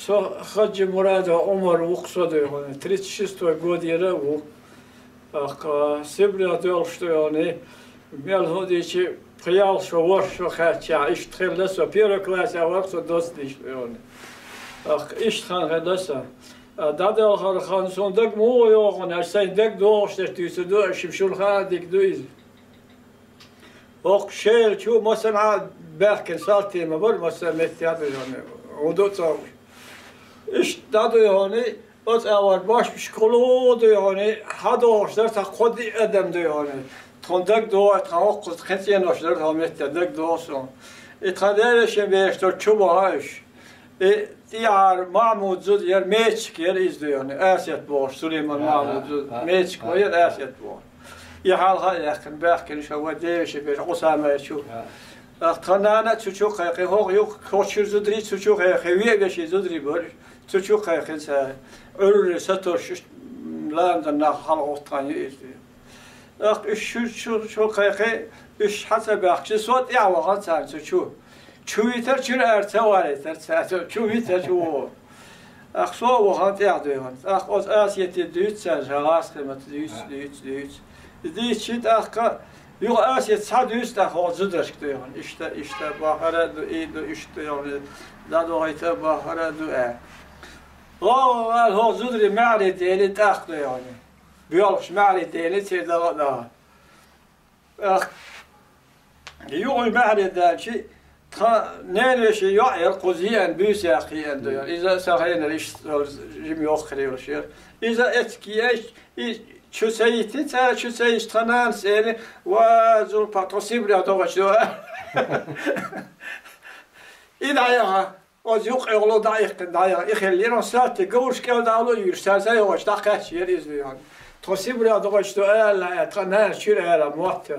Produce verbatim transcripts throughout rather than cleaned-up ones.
Со Хаджи Мурадов Ӏумар ву-кх, со дуй хьуна, тридцать шестой год яра ву. Ахка Сибре доьлхуш дуй хьуна, мел хӀу дийчи пхиъ-ялх шо, ворхӀ шо хаьттача, иштта хилла со, первый классе вар-кх со доцдийш дуй хьуна. Ахка иштта хан хилла со. А дӀадоьлхура хан суна дага муха йогӀу, аьлча, сайн дага догӀуш дерг дуьйцур ду, шим шуна хаа дика ду иза. ХӀокху шайла чу массанхьа баьхкина салтий ма бара, массо а метте а дуй хьуна, хӀун ду цо. Иштта дӀа дуй хьуна, оцу агӀор бошмаш кхуллу дуй хьуна, хьадогӀуш дара тхан кхо-диъ адам дуй хьуна. Тхуна дага догӀу, тхан хӀокхуза кхин цӀенош дара тхан метте, дага догӀу суна. И тхан дерришен бераш долчу чу баха уьш. И тӀехьара Махьмуд зуда яра, Мечик яра иза дуй хьуна, Асет бохуш, Сулейман Махьмуд зуда, Мечик вай яра, Асет бохуш. И хьалха а яьккхина, баьхкина ша вай дерришен бераш Ӏусамай чу. Ах, тхан нана а цу чу кхайкхи, хӀокху юкъа кхочур зударий цу чу кхайкхи, веа вешин зударий бара, цу чу кхайкхина цара. Ӏуьрре сатош, иштта ланадан нах хьалха тхан ю иза дуй. Ах, уьш шу чу, чу кхайкхи, уьш хьа ца баьхкича, со тӀаьхьа вахана царна цу чу. Чу витар чуьра ара ца валийтар цара, чу витар чу вогӀу. Ах, со а вахана тӀаьхьа дуй хьуна. Ах, оцу Асете дуьйцу цара, ша гӀаскхимат дуьйцу, дуьйцу, дуьйцу. Дийцчи тӀаккха, юха Асет схьа дуьйцу тӀаккха хӀокху зударшка дуй хьуна. Иштта, иштта бахара а ду, и ду, иштта дуй хьуна, дӀадохийта а бахара а ду, аьлла. ГӀо, аьлла, хӀокху зударий маьхьарий дели тӀаккха дуй хьуна. Боьлхуш маьхьарий дели церан дагӀа а даха. Ах, юкъа маьхьарий даьлчи, тхан ненан вешин йоӀ яра кхуза еана, буьйса яккха еана дуй хьуна. Иза сан хенара иштта жима йоккха хир йолуш яра. Иза эциг еаш, и чу ца йитти цара, чу ца йитча тхан нанас элира: «Ва, Зулпа, тхо Сибре догӀуш ду». И дӀаяха. Оцу юккъехула дӀаихкина, дӀаяха, и хиллера, хӀун сатте, говраш кӀел дӀа а ло йуьйш, цара ца йогӀуш, дӀакхаьчча яра иза дуй хьуна. Тхо Сибре догӀуш ду аьлла, тхан нана чуьра ара мотт.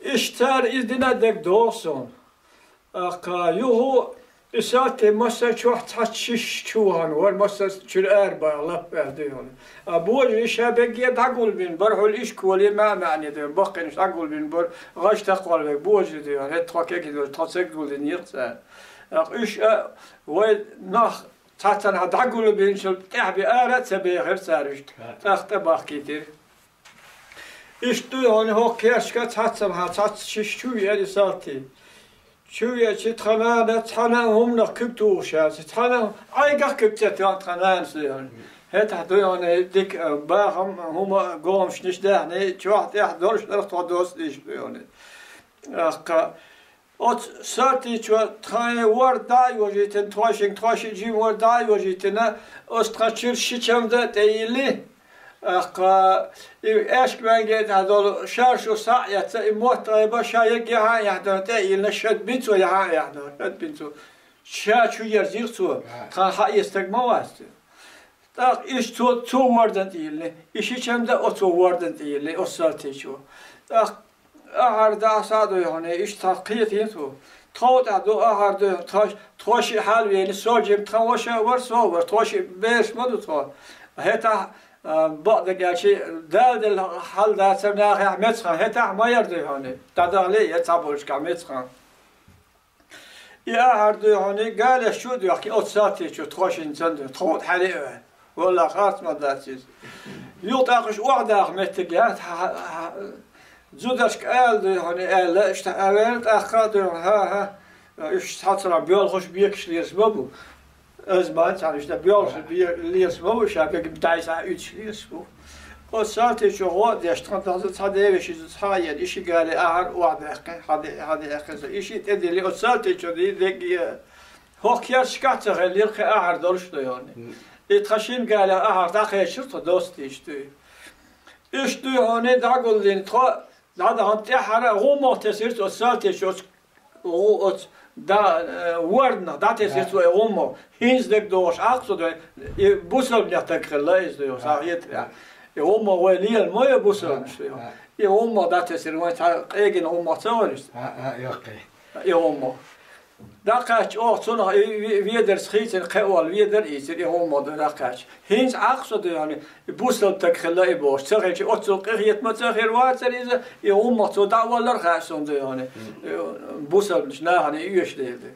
Иштта цара иза дина дерг догӀу суна. Аккха, юху и сатте массо а чохь цхьацца шиша чу вахана вара, массо а чуьра ара баха лап аьлла дуй хьуна. А божарий ша бегге дӀагулбина бара, хьуьлла ишколе маьӀ-маьӀне дуй хьуна, баккхийнаш дӀагулбина бара, гӀаш такхол вега божарий дуй хьуна, хӀета тхо кегий долчу тхо ца гулдинера цара. Аккха уьш а вай нах цхьаццанхьа дӀагулбинчул тӀаьхьа бен ара а ца бехира цара уьш, тӀаккха тӀебахкийтира. Иштта дуй хьуна хӀокху кешка цхьаццанхьа цхьацца шиша чу веара и салтий. Чу веачи тхан нана цхьана а хӀуманах куьг тухуш яц, цхьана а Ӏайгах куьг ца тоьхна тхан нанас дуй хьуна. ХӀетахь дуй хьуна дика, а, бахам, хӀума а, гомашнаш даьхни, чохь тӀехь долуш дара тхо доцу дийш дуй хьуна. Аккха, оцу сатийчо тхайн ворда дӀа а йожийтина, тхойшинга тхойшиъ жима ворда дӀа а йожийтина, оцу тхан чуьра ши чамда а тӀейилли, аккха, и аьшка маьнге тӀехь долу шаршу схьа а эцна, и мотт гӀайба ша егге хьан а яхьдана тӀе а йиллина, шад бина цо, яхьа а яхьдана, шад бина цо. Ша чу ерзийра цо, тхан хьаэца стаг ма вац цо. ТӀаккха иштта цо, цо вордан тӀе йиллина, и ши чамда а оцо вордан тӀе йиллина, оцу салтийчо. ТӀаккха ахьар даха схьа а дуй хьуна, иштта цхьа кхетийна цо. Тхов тӀехь ду ахьар дуй хьуна, тхо, тхо шиъ хьалавеана, со жима тхан ваша а вара, со а вара, тхо шиъ бераш ма ду тхо. ХӀетахь, а, бакъдерг аьлчи, Дала делла хьал дацара нахехь мецхан, хӀетахь ма яра дуй хьуна, дӀадахале а яра цхьаболчкахь мецхан. И ахьар дуй хьуна, галеш чу а доьхкина, оцу салтийчо тхо шинна ца дуй, тхов тӀе хьаьле а ваьлла. Валлахь, харц ма дац иза. Юха тӀаккха уьш охьадаха меттиг яц, хьа-, хьа-, хьа-, зударшка ала дуй хьуна, аьлла, иштта а ваьлла, тӀаккха а дуй хьуна, хӀа-хӀа, уьш цхьаццанхьа боьлхуш бекаш лелаш ма бу. Аз ма цхьана иштта боьлхуш бе-, лелаш ма бу, ша бегим дайса а уьдуш лелаш бу. Оцу салтийчо гӀо а деш, тхан тӀе цхьа девеши зуда схьа а еана, и ши гали ахьар охьадаьккхина, хьаде-, хьадаьккхина со. И шиъ тӀедиллина, оцу салтийчо дийна дегге, хӀокху кешкахь а ца хиллера кхин ахьар долуш дуй хьуна. И тхан шина галех ахьар дӀакхечира тхо доцу дийш дуй. Иштта дуй хьуна дӀагулдина тхо, дӀадахана тӀаьххьара гӀуммагӀ тесира цо, оцу салтийчо оцу гӀу-, оцу да-, э, ворданах дӀатесира цо и гӀуммагӀ. ХӀинца дерг догӀуш Ӏа-кх со дуй, и бусалбанех стаг хилла иза дуй, схьахетарехь. И гӀуммагӀ вай лела ма ю бусалбанаш дуй. И гӀуммагӀ дӀатесира, вайн цхьа къегина гӀуммагӀ ца вара иза? И гӀуммагӀ. ДӀакхаьчча оха цунах и ве-, ведарца хийцина, кхиъна ведар а ийцира, и гӀуммагӀ дӀакхаьчча. ХӀинца Ӏа-кх со дуй хьуна, и бусалба стаг хилла и бохуш, ца хилча, оццул къинхетам ца хир вацара иза, и гӀуммагӀ цо дӀа а валлара хаьа суна дуй хьуна, э, бусалбанаш нахана и оьшуш дела дуй.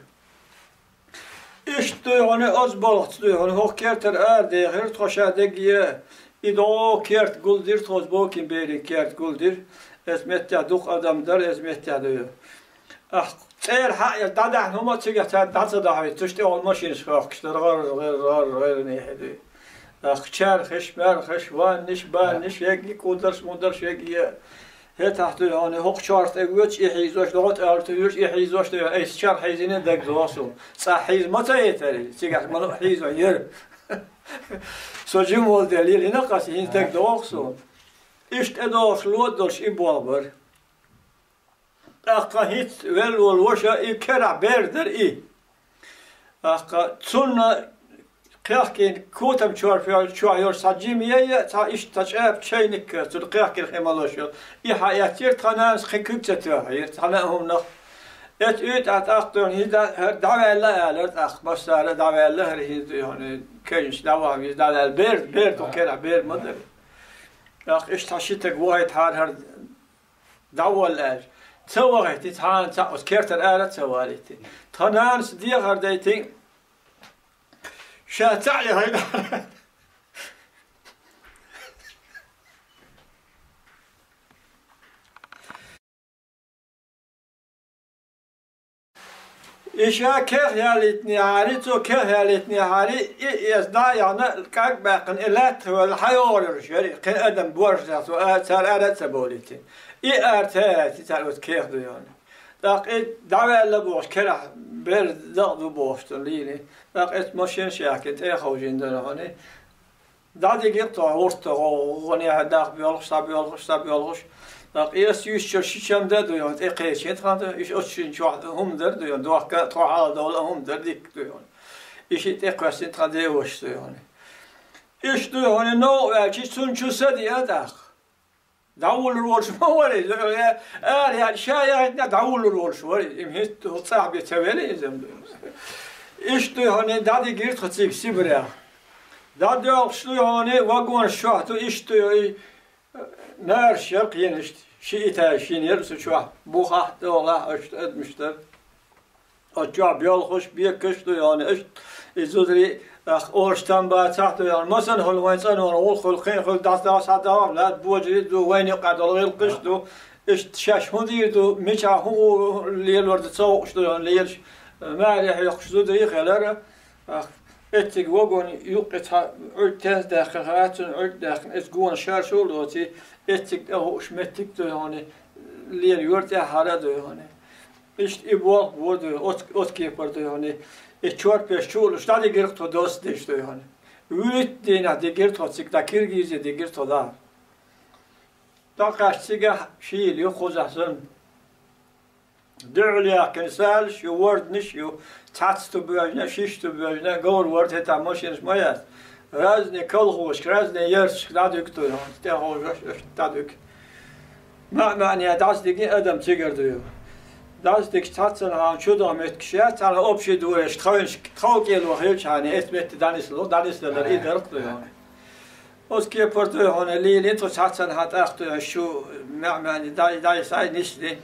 Иштта дуй хьуна, оцу балхаца дуй хьуна, хӀокху кертара арадехира тхо ша дегге, и догӀу керт гулдира тхо, оцу Бокин берийн керт гулдира. Эцу меттехь дукха адам дара, эцу меттехь дуй. Ахь цӀера хьаъ, дӀадаьхьна хӀума а цигахь цара дӀа ца дахьийтуш, тӀехула машинаш хоьхкуш дара, гӀар, гӀар, гӀар, гӀар, нехьа дуй. Ахь чархаш, мархаш, ваннаш, баннаш, егги, кударш, мударш, егги. ХӀетахь дуй хьуна, хӀокху чорта тӀе воьдуш, и хьийзош, догӀу тӀе алта воьдуш, и хьийзош дуй хьуна, айса чарх хьийзийна дагадогӀу суна. Цкъа хьийза ма ца хетара, цигахь ма хьийзо яра. Со жима волу дела, йина аса, хӀинца дагадогӀу суна. Иштта тӀедогӀуш ло долуш и болх бара. ТӀаккха хӀинца велла волу ваша и керахь бер дара и. ТӀаккха цунна кхехкина котам чорпа чохь йолуш цхьа жима яйа, цхьа иштта цхьа чӀепа чайник, цунна кхехкина хи малош йолу. И хьаэцира, тхан нанас кхин куьг ца тоьхира, цхьана а хӀуманах. Эцу уьйтӀа тӀаккха хӀинца дӀаваьлла алара тӀаккха, массара а дӀаваьлла хӀара хӀинца, кешнаш дӀавахана иза дӀаваьлла. Бер, бер ду керахь, бер ма дара. ТӀаккха иштта цхьа ши стаг вахийтахьара хӀара дӀаволла аьлча. Ца вахийти, цхьана цхьаъ оцу кертара ара а ца валийти. Тхан нанас дехар дайтина, ша цхьаъ яхийна. И ша кех ялийтинехьара, цо кех ялийтинехьара, и эс дӀа а яхна, кӀаг а баьккхина, и лаьттах ваьлла, хьайогӀур йолуш яра, кхин адам боьрша дац, а, цара ара а ца бовлийтина. И ара ца яйти цара оцу кех дуй хьуна. ТӀаккха и дӀаваьлла бохуш, керахь бер дакъа ду бохуш цунна лийна. ТӀаккха эцу машинаш яьккхина, тӀе а ховшийна дара хьуна. ДӀадигира тхо гӀуртта, гӀо-, гӀо-, гӀо-, нехьа дах боьлхуш, схьабоьлхуш, схьабоьлхуш. ТӀаккха эс юьстучуьра ши чам дан а дуй хьуна, тӀекхечина тхан, уьш оцу шина чохь хӀума дара дуй хьуна, дохка, тхо хьалдовла а хӀума дара дика дуй хьуна. И шиъ тӀекхоьссина тхан деваша дуй хьуна. Иштта дуй хьуна, новкъа ваьлча, цунна чу са деа тӀаккха. ДӀавуллур волуш ма вара иза, ара яьлла, ша яхийтина дӀавуллур волуш вара иза, им хӀинца цӀахь бен ца велла иза-м ду. Иштта дуй хьуна, дӀадигира тхо цига Сибрех. ДӀадоьлхуш дуй хьуна, вагонаш чохь ду, иштта дуй, и, нараш яра кхин иштта, ши этаж шина яра цу чохь, бухахь а, долахь а, иштта адамаш дара. Оцу чохь боьлхуш, бекаш дуй хьуна, иштта и зударий, ах, ораш там бацахь дуй хьуна, масанхула вайн цӀанонан гӀуллакх хуьлу, кхин хуьлу, дӀасадовла, схьадовла, лаьтта божарий ду, вайна юкъахь долу гӀиллакхаш ду, иштта шаьш хӀун дийр ду, мичахь хӀун лелор ду ца хууш дуй хьуна, лелаш, маре хьоькхуш зударий хилара. Ах, эццига вагон юккъе цхьа Ӏуьрг тенза даьккхина хилла, цунна Ӏуьрг даьккхина, эцу гонан шаршу а лоций, эццига тӀехууш меттиг дуй хьуна, лела юьра тӀаьххьара а дуй хьуна. Иштта и болх бора дуй, оц-, оцу кепара дуй хьуна, и чорпеш чу а луш, дӀадигира тхо доцца деш дуй хьуна. ВуьрхӀитта дийнахь дигира тхо цига, дӀа Киргизе дигира тхо дӀа. ДӀакхаьчча цигахь шийла ю, кхузахь санна. Дуьхьал яьккхина салаш ю, ворданаш ю, цхьацца ту боьжна, шиша ту боьжна, говр-ворда хӀетахь машинаш ма яц. Разный колхозашка, разный ярташка дӀадуьгу дуй хьуна, тӀехьожош, аша дӀадуьгу. МаьӀ-маьӀне дӀасадигина адам цигара дуй хьуна. ДӀасадигча цхьаццанхьа чу даха меттигаш яц, цхьана общий дворе тховнаш, тхов кӀело хилчахьана, эцу метте дӀанисло, дӀанисделлара и дара-кх дуй хьуна. Оцу кепара дуй хьуна лийна тхо цхьаццанхьа тӀаккха дуй хьуна шу маьӀ-маьӀне дӀай-, дӀай-схьай нисде,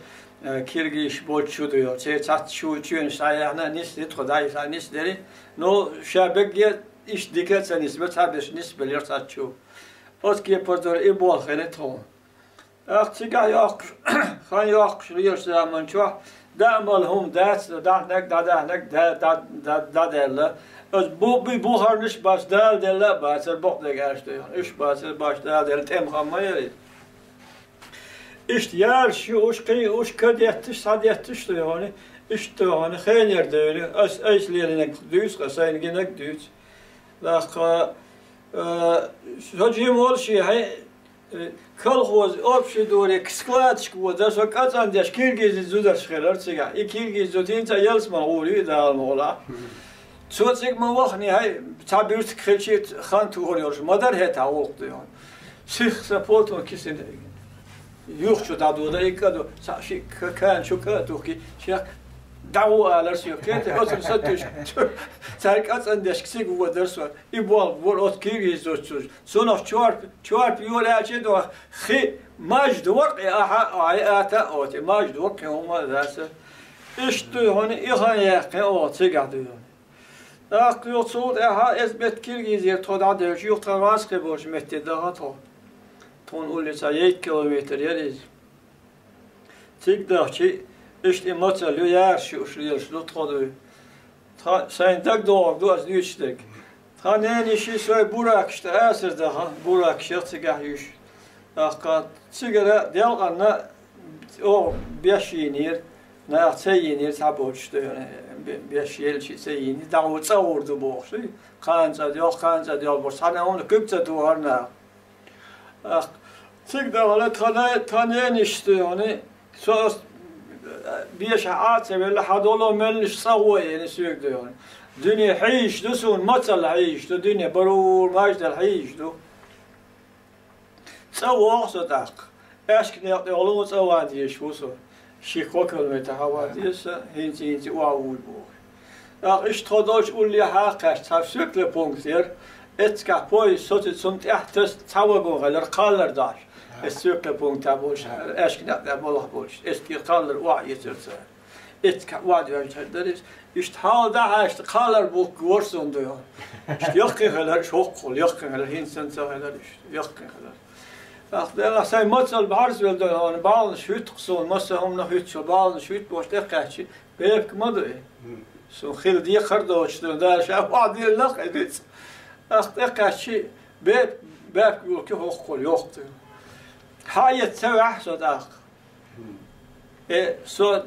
э, киргизаш болчу чу дуй хьуна. Церан цхьацца шу чоьнаш схьаяьхна, нисде тхо дӀай-схьай нисделира. Ну, ша бегге иштта дика а ца нисбира, цхьаберш нисбелира цхьацца чу. Оцу кепара дуй хьуна и болх хилира тхуна. ТӀаккха цигахь йоккхуш, хан йоккхуш лелачу заман чохь, даа мала хӀума дац, даьхнарг, дӀадаьхнарг, да-, да-, да-, дӀадаьлла. Аса бу-, бу-, бухарнаш бац, Дала делла а бацара, бакъдерг аьлча дуй хьуна. Уьш бацара баш, Дала делла, тӀеман хан ма яра иза. Иштта ялаш юуш, кхиуш, ка детташ, схьадетташ дуй хьуна, иштта дуй хьуна, хенера девлла. Ас айса лелийнарг дуьйцу, ас сайна гинарг дуьйцу. ТӀаккха, э, со жима волуш хьайн, Э, колхоз, общий дворе, складочка ву дара, со кӀацӀан деш киргиз зударш хилар цигахь. И киргиз зуда хӀинца а ялсамане гӀур ю и, Дала мукъ лахь. Цо цига ма вахане, хьай, цхьа буьрсиг хилча, хан тухур йолуш ма дара хӀетахь гӀуллакх дуй хьуна. Сих сан палтон кисина юха чу дӀадоладар, и кӀа ду, цхьаъ шиъ к-, кана чу кӀа а тухкий, шех дӀагӀо алар соьга. Кхета, оцу сатуьйсуш, цара кӀацӀан деш цига ву дара со. И болх бора оцу киргиз зудчуьра. Цунах чорпа, чорпа йора аьлча а ду, хи маж дора-кх и, ахьа а, ахьа а ата а оцу, маж дора-кх и хӀума а дац. Иштта дуй хьуна, и хан яьккхина оха цигахь дуй хьуна. ТӀаккха юха цул тӀаьхьа эза метта Киргизера тхо дӀадаьлча, юха тхан вӀашагӀкхиъна болчу метте даха тхо. Тхуна уллица ейт километр яра иза. Цига дахча, иштта и мацалла ю, яраш юуш лелаш ду тхо дуй. Тхан, сайн дагадогӀург ду ас дуьйцуш дерг. Тхан ненайиши сой буракашна тӀе асар даха, буракаш яра цигахь юьйш. ТӀаккха цигара делкъанна оха беш йийнера, наха ца йийнера, цхьаболчу тӀе бе-, беш елча ца йийнера, дӀа ву цӀа гӀур ду бохуш. Кхана цӀа доьлху, кхана цӀа доьлху бохуш. Цхьана хӀума куьг ца тухара наха. ТӀаккха цига дахана тхан, тхан ненайишта тӀе, со ас бешахь Ӏа ца велла, хьан долу меллаш цӀа гӀо эна соьга тӀе. Дуьне хьийзаш ду суна, мацалла хьийзаш ду, дуьне барур маждал хьийзаш ду. ЦӀа вогӀу со тӀаккха. Аьшка некъ тӀехула цӀа ван дезаш ву со. Ши-кхо километр хьан ван деза сан, хӀинца-хӀинца охьа вуй боху. ТӀаккха иштта тхо долчу уллехьа кхаьчча, цхьа свёклый пункт яра. Эццахь поезд соцуьйту, цунна тӀехь таса цхьа вагон хилира, кхаллар дахьаш. Эс свёклый пунктехь болуш, аьшка некъ тӀехь балхахь болуш. Эс тӀера кхаллар охьаэцира цара. Эццахь охьадоьжна хир дара иза. Иштта хьала дӀахьаьжча, кхаллар бухкура суна дуй хьуна. Иштта яккхий хилира, иштта хӀоккхул яккхий хилира, хӀинца санна ца хилира иштта. Яккхий хилира. ТӀаккха делахь сайн мацалла бӀаьрзавелла дуй хьуна, баланаш хӀуьтту-кх суна, массо а хӀуманах хӀуьттуш, баланаш хӀуьтту бохуш тӀекхаьчча, бепиг ма дуй. Суна хила декхар доцуш ду, Дала ша охьадиллина-кх и дуьйцу. ТӀаккха тӀекхаьчча, беп-, бепиг йолчу хӀоккхул йоккху дуй. Хьаэца ца ваьхьа со тӀаккха. Э, со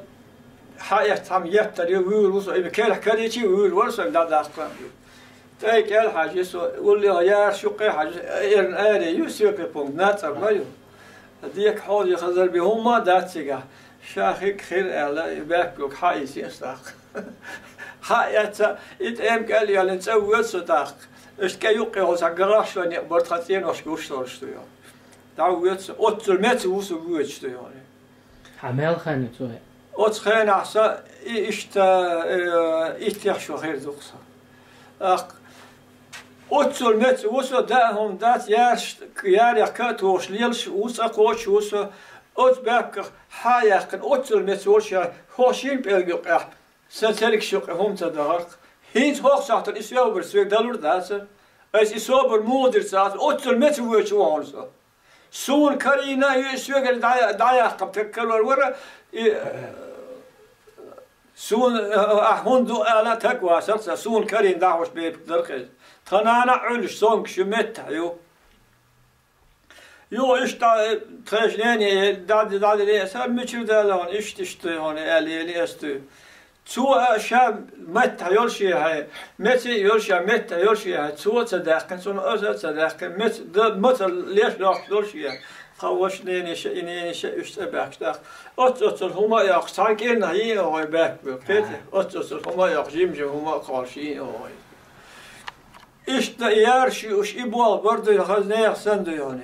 хьаэццахь еттар ю, вуьйр ву со, и керахь карийчий вуьйр вара со дӀадаккха. ТӀай кӀел хьажа со, уллехь яраш юккъе хьажа, эрна аре ю, свёклый пункт нацӀарна ю. Дика хьоза хазар бен хӀумма а дац цигахь. Ша хиг хир аьлла, и баьпкалг хьаийсира тӀаккха. Хьаэцна, и тӀем кӀел а йоьллина цӀа воьду со тӀаккха. Иштта кӀе юккъехула цхьа гараж шайна бара, тхан цӀенош гуш долуш ду йо. ДӀавоьду со, оццул меца ву со воьдуш ду йо. Хьан мел хан ю цо? Оцу хенахь сан и иштта, э, иттех шо хир ду-кх сан. ТӀаккха оццул меца ву со, даа хӀума дац, яраш, ярех ка а тухуш лелаш ву, цӀа кхочуш ву со. Оцу баьпках хьа а яьккхина, оццул меца волуш яра, хӀокху шина пӀелг юккъехь сан цергаш юккъе хӀума ца дахара-кх. ХӀинца хӀокху сахьтана и собар соьга далур дацара. Ас и собар муха дира ца хаьа, оццул меца воьдуш ву хьуна со. Суна карийна а ю, и соьгара дӀа-, дӀаяккха таг карор вара, и, суна, ахь хӀунда ду ала таг вацара-кх сан, суна карийна дӀахьош бепиг дара-кх иза. Тхан нана а Ӏуьллуш, цомгуш ю, меттахь ю. Юха иштта тхешнене дӀа-, дӀадире, сан мичара дала хьуна, иштта-иштта хьуна аьлла, ели эстуй. Цо а ша меттахь йолуш яхье, меца а йолуш яхье, меттахь йолуш яхье, цо а ца даьккхина, цунах аса а ца даьккхина, меца д-, маца леш доккхуш долуш яхье. Тхан ваша нене ша, и нене ша, уьш цӀа баьхкаш тӀаккха. Оццул хӀума а йоккхуш, цхьана кӀирнах йийна вай баьхка бу, кхета? Оццул хӀума а йоккхуш, жим-жим хӀума а кхоллуш йийна вай. Иштта яраш юуш и болх бар дуй хаза нехан санна дуй хьуна.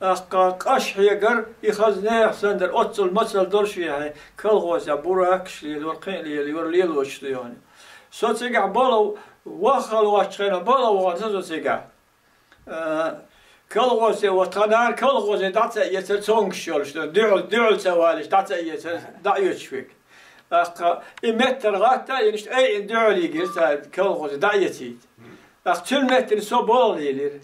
ТӀаккха къаша хьегар и хаза нехан санна дара, оццул мацалла долуш яхье, колхозехь буракаш лелора, кхин а лелайора, лелочуш дуй хьуна. Со цигахь балав, ваххал вац хенахь, балав вахана сан со цигахь. Э, колхозе, вот тхан нана колхозе дӀа ца эцара, цомгуш йолуш ду, дуьхьал, дуьхьал ца валийча, дӀа ца эцара, дӀа оьцуш верг. ТӀаккха и меттара гӀатта а йина, иштта айина дуьхьал йигира цара колхозе дӀа эцийта. ТӀаккха цуьнан меттана со болх лелийра.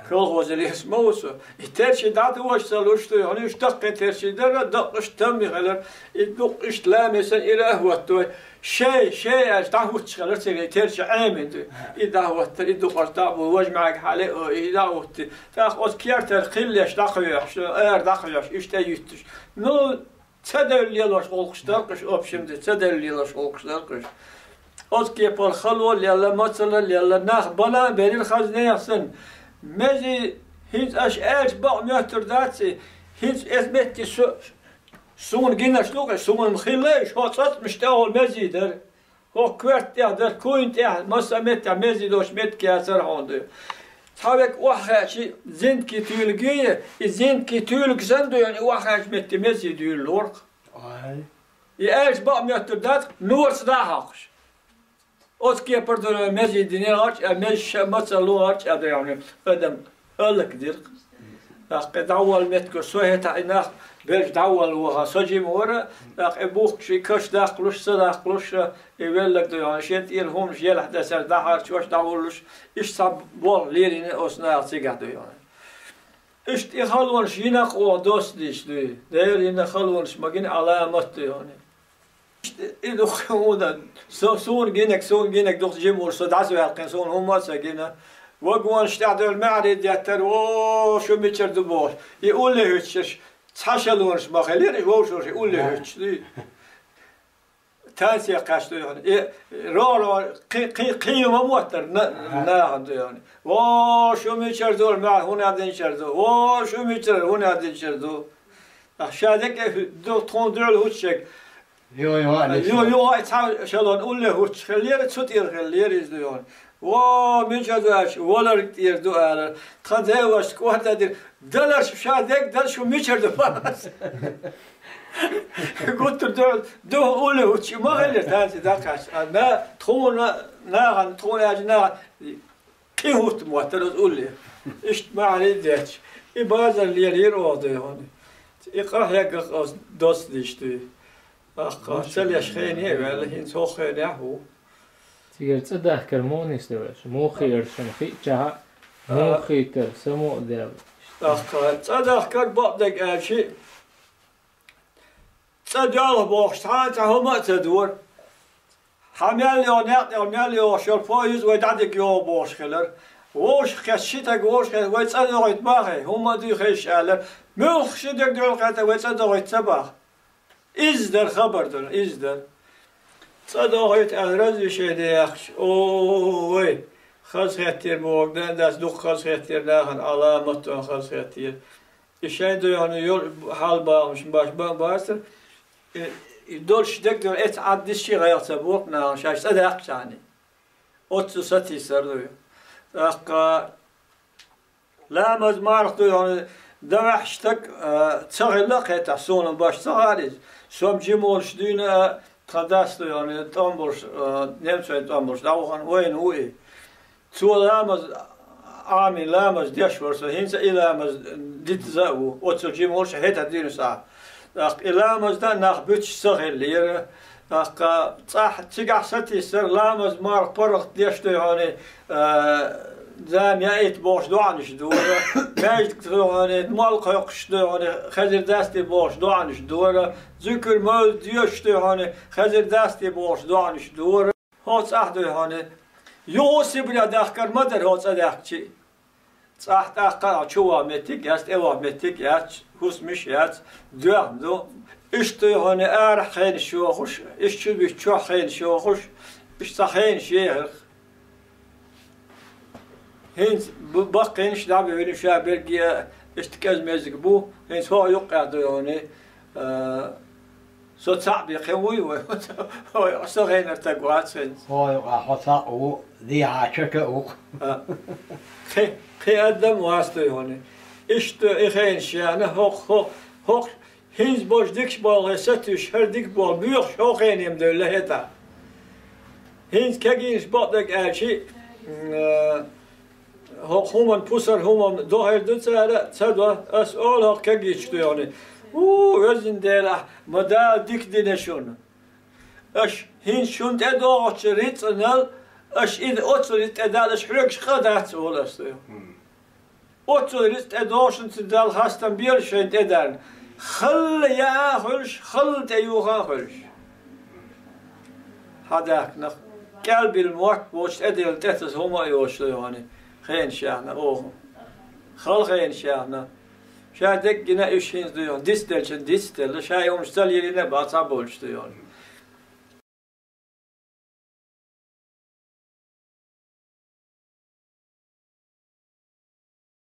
Колхозе лелаш ма ву со. И терчий дӀатоша ца луш дуй хьуна, уьш даккхий терчий дара, даккхаш тамми хилар, и дуккха иштта ламе санна ира а хӀоттадой. Шей, шей аьлча дӀахӀуттуш хилар цигахь, и терчий Ӏемина дуй. И дӀахӀоттар, и дукъарш дӀа а бу, важа маьӀиг хьале а, и дӀахӀутту. ТӀаккха оцу кертара кхиллеш дӀакхоьхьуш, ара дӀакхоьхьуш, иштта а юьттуш. Ну, ца девлла лелош гӀуллакхаш дара-кх уьш, общем де, ца девлла лелош гӀуллакхаш дара-кх уьш. Оцу кепара хало лелла, мацалла лелла, нах бала а берира хаза нехан санна. Мези, хӀинца аша аьлча бакъ моьттур дац и, хӀинца эза метте со, суна гинарш ду-кх, суна хилла уьш, хӀокху цӀацкъамаш тӀехула мези дара. ХӀокху коьрта тӀехь дара, куйна тӀехь, массо а меттехь мези долуш меттиг яцара хьуна дуй. Цхьа верг охьахаьчча, зинтки туьйлгий, и зинтки туьйлга санна дуй хьуна, и охьахаьчча метте мези дуьйлалора-кх. Ай. И аьлча бакъ моьттур дац, норца дӀа а хьокхуш. Оцу кепара долу мези динера гӀарчӀа, мези ша мацалла гӀарчӀа дуй хьуна, адам хӀаллакдира-кх. ТӀаккха дӀаволла меттигаш, со хӀетахь и нах берш дӀаволла ваха, со жима вара, тӀаккха и бухкаш, и каш даккхалуш, ца даккхалуш, и велларг ду йоӀана, шен тӀера хӀуманаш елахь дацар дӀахьарчош, дӀавуллуш, иштта цхьа болх лелийна оцу наха цигахь ду йоӀана. Иштта и халонаш йина-кх оха доцца дийцича дуй, Дала йина халонаш ма гина, Ӏаламат ду йоӀана. И дукха хӀун дан? Со, суна гинарг, суна гинарг дукха жима волуш, со дӀасаваьккхина, суна хӀумма а ца гина. Вагонаш тӀехь долу маьхьарий деттара, о, шу мичара ду бохуш. И улле хӀуьттуш, цхьа шалонаш ма хилира, и вовшашна улле хӀуьттуш дуй. Танце кхаьчна ду йоӀана. И рогӀ-рогӀ кхин, кхин, кхин ма моттара на-, нахана ду йоӀана. О, шу мичара ду, маьхьа хӀун аьлла динчара ду. О, шу мичара, хӀун аьлла динчара ду. Ша дерг а ду, тхуна дуьхьал хӀуттуш. Йо, йо, Алис. Йо, йо, ай, цхьа шалон улле хӀуттуш хиллера, цу тӀера хиллера иза ду йоӀана. Во, мича ду аьлча, валарг тӀера ду ала. Тхан девашка кӀорда дира. Даларш ша дерг, дал шу мичара ду бахас. Гуттар ду, ду улле хӀуттуш, ма хиллера, танце дӀакхаьчча. А на, тхуна, нахана, тхуна аьлча, нахана. Кхин хӀутту моттара оцу улле. Иштта маьхьарий детташ. И базар лелийра оха ду йоӀана. И къахьегна оцу доцца дийцича дуй. Ахкха, ца леш хене а ваьлла, хӀинца хӀокху хенехь а ву. Цигара цӀа дахкар муха нисделла? Муха хиира шуна хиъчахьа, муха хийтара, са муха делла? Ахкха, цӀа дахкар бакъдерг аьлча, цӀа доьлху бохуш, цхьа а цхьа хӀума а ца дора. Хьан мел йогӀу, некъ тӀехь мел йогӀуш йолу поезд вай дӀадига йогӀу бохуш хилар. Вовшах кхетта, ши стаг вовшах кхетта, вай цӀа дохуьйту бахий, хӀумма а дуй хезаш аьллар. Муьлхха ши стаг дуьхьал кхетта, вай цӀа дохуьйту ца баха. Иза дара хабар ду, иза дара. ЦӀа дохуьйту аьлла разрешение яьккхича, о, вай, хазахеттера боху, дан дац дукха хазахеттера нахана, Ӏаламат а хаза хеттера. И шайн ду йоӀана йолу хьал бахамаш баш бан бацара, и, и долуш дерг ду йоӀана, эца Ӏад дисчи гӀайгӀа ца боху нахана шаьш цӀа даьккхича. Оццу сатийсар ду йоӀана. ТӀаккха ламаз марха ду йоӀана, дан ваьхьа стаг, а, ца хилла кхетахь, суна баш ца хаьара иза. Со-м жима волуш дуьйна а, тхан дас ду йоӀана, тӀом болуш, а, немцойн тӀом болуш, дӀавахана вайна ву и. Цо ламаз, Ӏамин ламаз деш вара со, хӀинца и ламаз дитаза а ву, оццул жима волуш хӀетахь дуьйна сахьа. ТӀаккха и ламаз дан нах буьтуш ца хиллера. ТӀаккха цӀахь цигахь сатийсар, ламаз марха паргӀат деш ду йоӀана, а, зама яийта бохуш доӀанаш дора, маьждиг ду йоӀана, молла кхойкхуш ду йоӀана, хезар дац те бохуш доӀанаш дора, зуькар мовлид доьшуш ду йоӀана, хезар дац те бохуш доӀанаш дора. ХӀокху цӀахь ду йоӀана. Юха Сибре дахкар ма дара хӀокху цӀа даьхкича. ЦӀахь тӀаккха а чу ваха меттиг яц, тӀе ваха меттиг яц, хӀусамаш яц, доьхна ду. Иштта ду йоӀана арахь хенаш йохуш, иштта чу битта чохь хенаш йохуш, иштта цхьа хенаш ехира. ХӀинца б-, баккхийнаш дӀабевлла ша берриге а, иштта кӀеза-мезиг бу, хӀинца хӀокху юккъехь ду йоӀана, а, со цхьаъ бен кхин вуй вай? Вай, со хенара стаг вац хӀинца. Хьо юкъахь хьо цхьаъ ву, дехьа чака а ву-кх. А. Кхин, кхин адам вац ду йоӀана. Иштта и хенаш яьхна, хӀокху, хӀо-, хӀокху хӀинца болуш дикаш болу хье сатуьйсуш, хӀара дика болу боьхуш хӀокху хене-м девлла хӀетахь. ХӀинца кегийнаш бакъдерг аьлча, м, а, хӀокху хӀуманна пусар хӀума дохийла ду цара, ца до, ас олу хӀокху кегийчу ду йоӀана. У, везан Делахь, ма Дала дика дина шуна. Аша хӀинца шуна тӀедогӀучу рицкъанал, аша и оццул рицкъа тӀедала, аша хьоьгуш къа дац, олу ас ду йоӀана. Оццул рицкъа тӀедогӀуш, цуьнан Далла хастам бела шайна тӀедарна. Халла яа а хуьлуш, халла тӀеюха а хуьлуш. Хьан даьхкинарг кӀел била мотт боцуш тӀедиллина тӀетаса хӀума а йоцуш ду йоӀана, хенаш яьхна оха. Хала хенаш яьхна. Ша деггина уьш хӀинца ду йоӀана, дицделчун дицделла, ша йомаш ца лелийна а бац, цхьаболуш ду йоӀана.